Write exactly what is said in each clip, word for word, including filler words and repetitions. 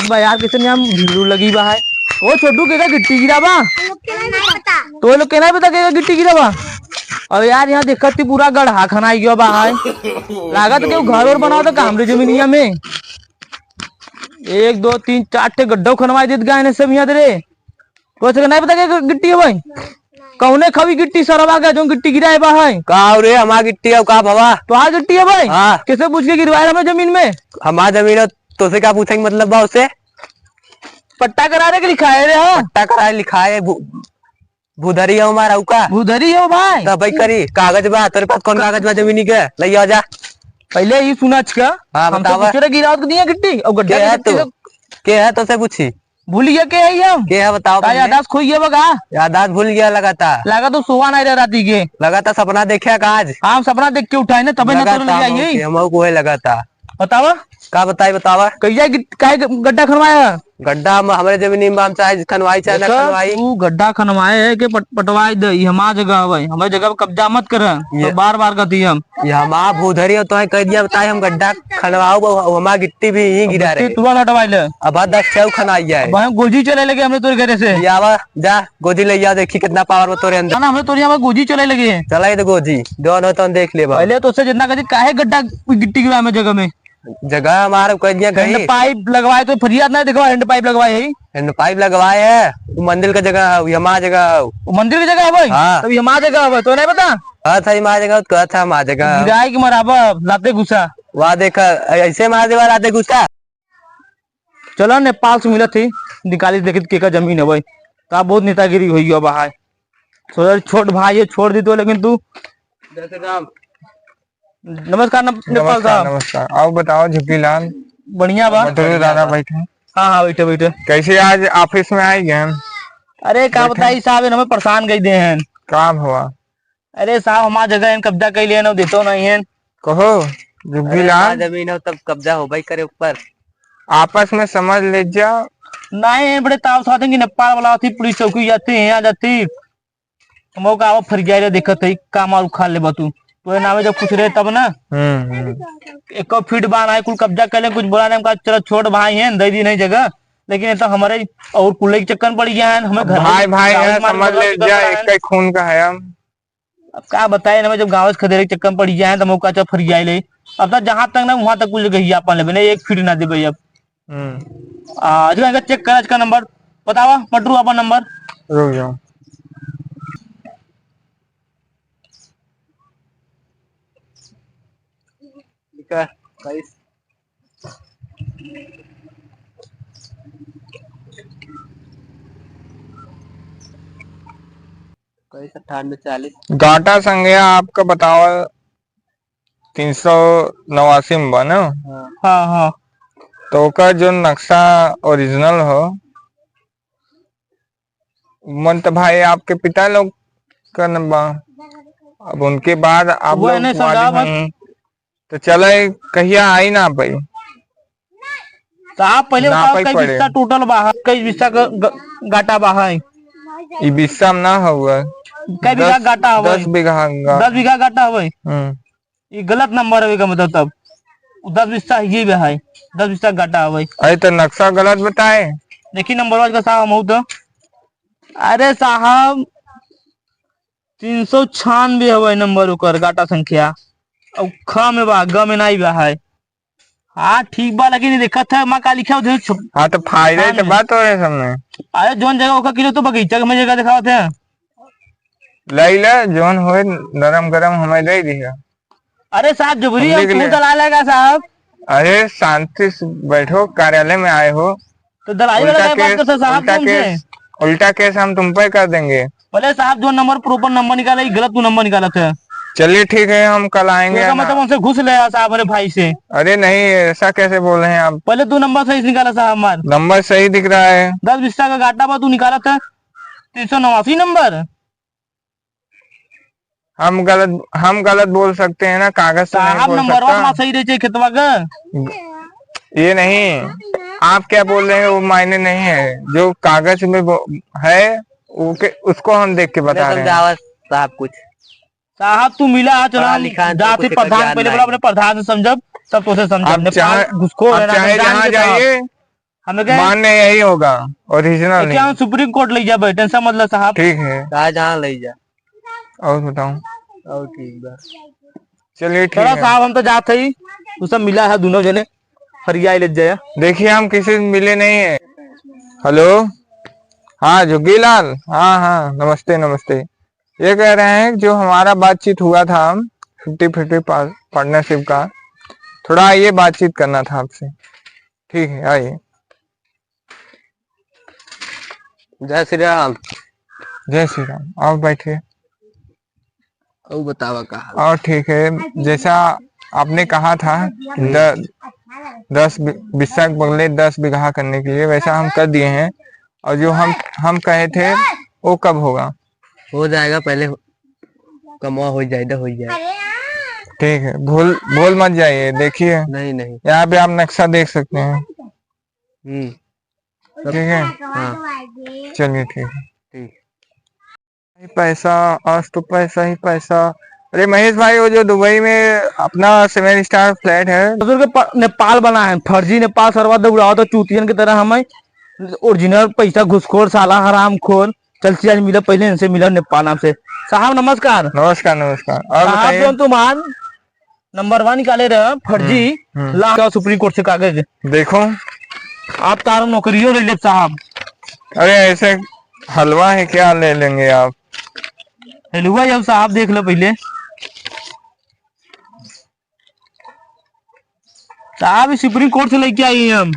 बा यार, कैसे यहाँ भीड़ लगी बा है। ओ छोटू, केका गिट्टी गिरा बा? हम लोग के नहीं पता। तो लोग के नहीं पता केका गिट्टी गिरा बा? अब यार, यहाँ देखत ही पूरा गड्ढा खनाई गया बा है। लागत केहू घर और बनावत का हमरे जमीनिया में। एक, दो, तीन, चार ठे गड्ढा खनवाई देत गए ने सब यहाँ रे। तो के नहीं पता केका गिट्टी है भाई? कौने खवी गिट्टी सरवा के जो गिट्टी गिराए बा है? का हो रे, हमार गिट्टी है का भवा? तोहार गिट्टी है भाई? हाँ। कैसे पूछ के गिरवाए हमरे जमीन में? हमार जमीन है, तोसे का पूछे के मतलब बा उसे? पट्टा कराए के लिखाए रे, हाँ? पट्टा कराए लिखाए, भू-, भूधरी है हमारा, उ का? भूधरी हो भाई? तब भाई करी, कागज बा, तोरे पास कौन कागज बा जमीनी के? ले आओ जा। पहले ही सुना छिका, हाँ, हमसे बतावा। पूछे रे गिरावत के दिया गिट्टी, और गड्ढा के है गिट्टी तू? तो के है तोसे पूछी? भूल गया के है हम? के है बताओ का पहले? याददाश्त खोई गया बा का? याददाश्त भूल गया लगाता। लगा तो सोवा नहीं रहा राती के। लगाता सपना देखा का आज? हाँ, हम सपना देख के उठाए ना, तबे ना लगा तोरे ले था, आई। हम को है लगाता। बतावा। का बताई, बतावा। कहिया गिट-, काहे ग-, गड्ढा खनवाया? गड्ढा हम, हमरे जमीनी में हम चाहे खनवाई, चाहे ना देखा, खनवाई। तू गड्ढा खनवाए है कि पट-, पटवाई दे, ई हमार जगह हवे, हमरे जगह पे कब्जा मत कर। ये तो बार-बार कहती हम। ये हमार भूधरी हो, तोहे कह दिया, बताए हम गड्ढा खनवाओ, वो, वो हमार गिट्टी भी यहीं गिरा गिट्टी रहे। तुरंत हटवाई ले। अब दस छह खनाई जाए। अब हम गोजी चले लगे हमरे तोरे घरे से। ये आवा, जा, गोजी ले आओ, देखी कितना पावर बा तोरे अंदर। ना, ना, हमरे तोरे यहाँ गोजी चले लगे। चला, ये तो गोजी, जौन हो तौन देख लेबा। पहले तो उससे जितना कही, काहे गड्ढा गिट्टी गिरा में जगह में? जगह हमार कह दिया कहीं। हैंड पाइप लगवाए तो फरियाद ना दिखवा, हैंड पाइप लगवाए है। हैंड पाइप लगवाए है, वो मंदिर का जगह है, वो हमार जगह है। वो मंदिर की जगह है भाई? हाँ। तब ये हमार जगह है भाई, तो नहीं पता? हाँ, था हमार जगह, तो था हमार जगह। गिराए की मराबा, लाते गुस्सा। वाह, देखा, ऐसे मार देवा, लाते गुस्सा। चला, नेपाल से मिलत ही, निकाली देखित केका जमीन है भाई। का बहुत नेतागिरी होई गया बा है। सोचा छोट भाई है, छोड़ दी तो, लेकिन तू। जय श्री राम। नमस्कार, नम-, नेपाल नमस्कार, साहब। नमस्कार। आओ बताओ झुकी लाल। बढ़िया बा। बटोरे दादा बैठे। हाँ, हाँ, बैठे, बैठे। कैसे आज ऑफिस में आए गए? अरे, का बैठे। बताई साहब, इन्हें हमें परेशान कर दे हैं। का हुआ? अरे साहब, हमार जगह इन कब्जा कर लिए ना, देतो नहीं है। कहो, जुग्गी अरे, लाल। हमार जमीन हो, तब कब्जा हो भाई करे ऊपर। आपस में समझ ले जा। नहीं, बड़े ताव साथ हैं कि नेपाल वाला आती, पुलिस चौकी जाती, यहाँ जाती। हम का आवा फरियाई रे, देखत है, काम और उखाड़ ले बा तू। तोरे नामे जब कुछ रहे तब ना। हम्म, हम्म। एको फीट बान आए, कुल कब्जा कर ले, कुछ बोला नहीं, हम कहा, "चलो, छोट भाई हैं, दे दी नहीं जगह।" लेकिन ये तो हमारे और कुल्ले के चक्कर में पड़ गया है, हमें घर भाई, भाई गाँव है, में मार समझ ले पड़ जा, रहा है। एक ही खून का है हम। अब का बताए ना, मैं जब गाँव से खदेरे के चक्कर में पड़ गया है, तो हम का अच्छा फरियाई ले। अब तो जहाँ तक ना, वहाँ तक कुल जगह ही अपन लेबे, नहीं एक फीट ना देबे अब। हम्म। आ, अच्छा, इनका चेक कर, इसका नंबर बतावा, पटरू अपन नंबर। रुक जाओ। ठीक है, बाईस। बाईस, अट्ठानवे, चालीस। गाटा संघिया आपका बतावा, तीन सौ नवासी में बा ना? हाँ। हाँ, हाँ। तो ओकर जो नक्शा ओरिजिनल हो, मन तो भाई आपके पिता लोग का न बा। अब उनके बाद आप वो लोग है ना, वाली समझावा। हम्म। तो चले, कहिया आई ना पाई? तो आप पहले ना बताओ, पाई कई पड़े। बिस्सा टोटल बा है, कई बिस्सा ग-, ग-, गाटा बा है? ई बिस्सा में ना हुआ। कई बीघा दस, गाटा हवे? दस बीघा गा-, दस बीघा गाटा हवे? हम्म। ई गलत नंबर हवे का मतलब तब? उ दस बिस्सा ही बा है, दस बिस्सा गाटा हवे। अरे तो नक्शा गलत बताए। देखी नंबर वाइज का साहब, हम तो, अरे साहब, तीन सौ छियानवे हवे नंबर ओकर, गाटा संख्या। अब ख में बा, ग में नाई बा है। हाँ, ठीक बा, लेकिन देखत है, माँ का लिखा उधर छुप-, हाँ, तो फायदा ही तो हाँ। बात हो रहे सामने। अरे, जोन जगह ओकर किलो तो बगीचा के में जगह दिखावत है। ले ले, जोन होए नरम गरम हमें दे दिया। अरे साहब, जबरी हम समझे कि तू नहीं? दलाल है का साहब? अरे, शांति से बैठो, कार्यालय में आए हो। तो दलाली वाला उल्टा क्या बात केस, करते साहब उल्टा तुमसे? केस, उल्टा केस हम तुम पे कर देंगे। पहले साहब जो नंबर प्रॉपर नंबर निकाला, ये गलत तू नंबर निकाला था। चलिए ठीक है, हम कल आएंगे तो ना। मतलब उनसे घुस ले आ साहब, मेरे भाई से। अरे नहीं, ऐसा कैसे बोल रहे हैं आप? पहले तू नंबर सही से निकाला साहब हमार। नंबर सही दिख रहा है। दस बिस्सा का गाटा बा तू निकाला था, तीन सौ नवासी नंबर। हम गलत, हम गलत बोल सकते हैं ना, कागज से नहीं साहब, बोल नंबरवा सकता। ना सही रहे चाहिए खेतवा का। ये नहीं, आप क्या बोल रहे हैं, वो मायने नहीं है। जो कागज में वो है, वो के, उसको हम देख के बता रहे हैं। समझावा साहब कुछ। साहब, तू मिला, चलो पढ़ा हम लिखा है, तो जाते कुछ कर प्रधान, ज्ञान पहले बोला नहीं। अपने प्रधान से समझब, तब तोसे समझब। आप नेपाल चाहे, घुसखोर आप है ना, चाहे समझाएंगे जहाँ साहब। जाइए, हमें क्या मान्य यही होगा, ओरिजिनल ये क्या नहीं। हम सुप्रीम कोर्ट ले जाबे, टेंशन मत लो साहब। ठीक है। कहाँ जहाँ ले जा। और बताओ। और ठीक बा। चलिए, ठीक चलो है। साहब, हम तो जात हई, तू सब मिला है दोनों जने, फरिया ले जाया। देखिए, हम किसी से मिले नहीं है। हेलो, हाँ, झुग्गी लाल, हाँ, हाँ, नमस्ते, नमस्ते। ये कह रहे हैं कि जो हमारा बातचीत हुआ था, हम फिफ्टी फिफ्टी पार-, पार्टनरशिप का, थोड़ा आइए, बातचीत करना था आपसे। ठीक है, आइए। जय श्री राम। जय श्री राम। आओ, बैठिए। और बतावा का हाल? और ठीक है, जैसा आपने कहा था कि द-, दस बि-, बिस्सा के बदले दस बीघा करने के लिए, वैसा हम कर दिए हैं। और जो हम, हम कहे थे, वो कब होगा? हो जाएगा, पहले हो-, कमवा हो जाए, इधर हो जाए। ठीक है, भूल, भूल मत जाइए। देखिए, नहीं, नहीं। यहाँ पे आप नक्शा देख सकते हैं। हम्म। ठीक है? हाँ। चलिए, ठीक है। ठीक। पैसा, आज तो पैसा ही पैसा। अरे महेश भाई, वो जो दुबई में अपना सेवन स्टार फ्लैट है, ससुर के प-, नेपाल बना है, फर्जी नेपाल, सरवा दौड़ावत है चूतियन की तरह। हमें ओरिजिनल पैसा घुसखोर, साला हरामखोर। चल, आज मिला, पहले इनसे मिला नेपाल नाम से। साहब, नमस्कार। नमस्कार, नमस्कार। और साहब, बताइए। जो तुम्हार नंबर वन निकाले रहे, फर्जी, हम्म, हम्म। ला का सुप्रीम कोर्ट से कागज। देखो। आप तारो नौकरियों ले लेब साहब। अरे, ऐसे हलवा है क्या, ले लेंगे आप? हलवा जब साहब देख लो पहले। साहब, ई सुप्रीम कोर्ट से लेके आई हम।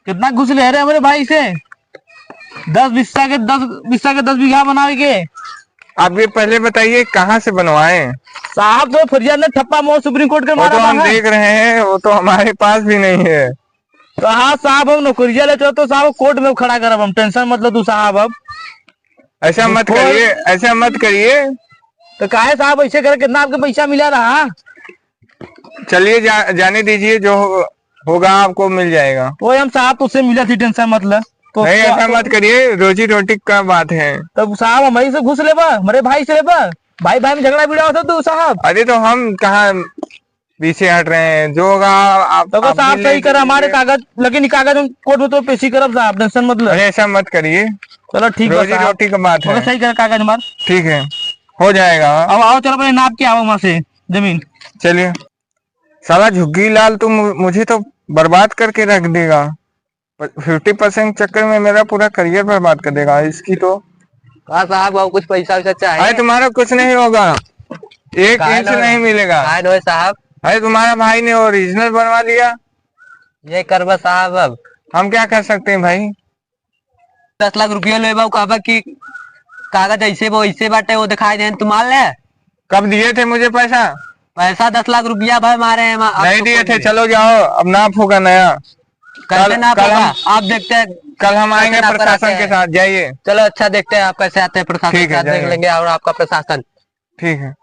कितना घूस ले रहे हमारे भाई से? दस बिस्सा के, दस बिस्सा के दस बीघा बनावे के। आप ये पहले बताइए, कहाँ से बनवाए? साहब, तो फरियाद ने ठप्पा मोहर सुप्रीम कोर्ट के वो मारा तो हम बा है। देख रहे हैं, वो तो हमारे पास भी नहीं है। कहाँ साहब, हम नौकरिया ले चलो तो साहब कोर्ट में खड़ा करब हम, टेंशन मत लो तू साहब। अब ऐसा मत करिए, ऐसा मत करिए। तो काहे साहब ऐसे करे, कितना आपके पैसा मिला रहा? चलिए, जा-, जाने दीजिए, जो हो-, होगा आपको मिल जाएगा। वो हम साहब तुझसे मिला थी, टेंशन मत ले। तो नहीं, तो ऐसा मत करिए, रोजी रोटी का बात है। तब साहब हमारी से घूस लेबा, हमारे भाई से लेबा, भाई भाई में झगड़ा भिड़ा होता तू साहब। अरे तो हम कहाँ पीछे हट रहे हैं, जो होगा आप, तो आप साहब मिल सही कर, हमारे लीजिए। कागज लगे नहीं, कागज हम कोर्ट में तो पेशी करब साहब, टेंशन मत ले। अरे ऐसा मत करिए, चलो ठीक बा रोजी साहब। रोटी का बात है। सही कर कागज हमार। ठीक है, हो जाएगा। अब आओ, चलो पहले नाप के आओ वहाँ से जमीन। चलिए। साला झुग्गी लाल, तू मु-, मुझे तो बर्बाद करके रख देगा। प-, फिफ्टी परसेंट चक्कर में मेरा पूरा करियर बर्बाद कर देगा इसकी तो। का साहब, और कुछ पैसा वैसा चाहे? अरे, तुम्हारा कुछ नहीं होगा, एक काहे इंच ना-, नहीं मिलेगा। काहे ना होए साहब? अरे, तुम्हारा भाई ने ओरिजिनल बनवा लिया। ये करबा साहब अब। हम क्या कर सकते हैं भाई? दस लाख रुपया लेबा, उ कहबा कि कागज ऐसे बा, वैसे बाटे, वो दिखाई दे, तू मान ले। कब दिए थे मुझे पैसा? पैसा दस लाख रुपया भाई मारे हैं, अब नहीं तो दिए कोई थे, नहीं। चलो जाओ, अब नाप होगा नया। कैसे कल, नाप कल होगा? हम, आप देखते हैं कल हम आएंगे कैसे नाप प्रशासन कराते के हैं। साथ, जाइए। चलो अच्छा, देखते हैं आप कैसे आते हैं प्रशासन ठीक के है, साथ, देख जाइए। लेंगे और आपका प्रशासन। ठीक है।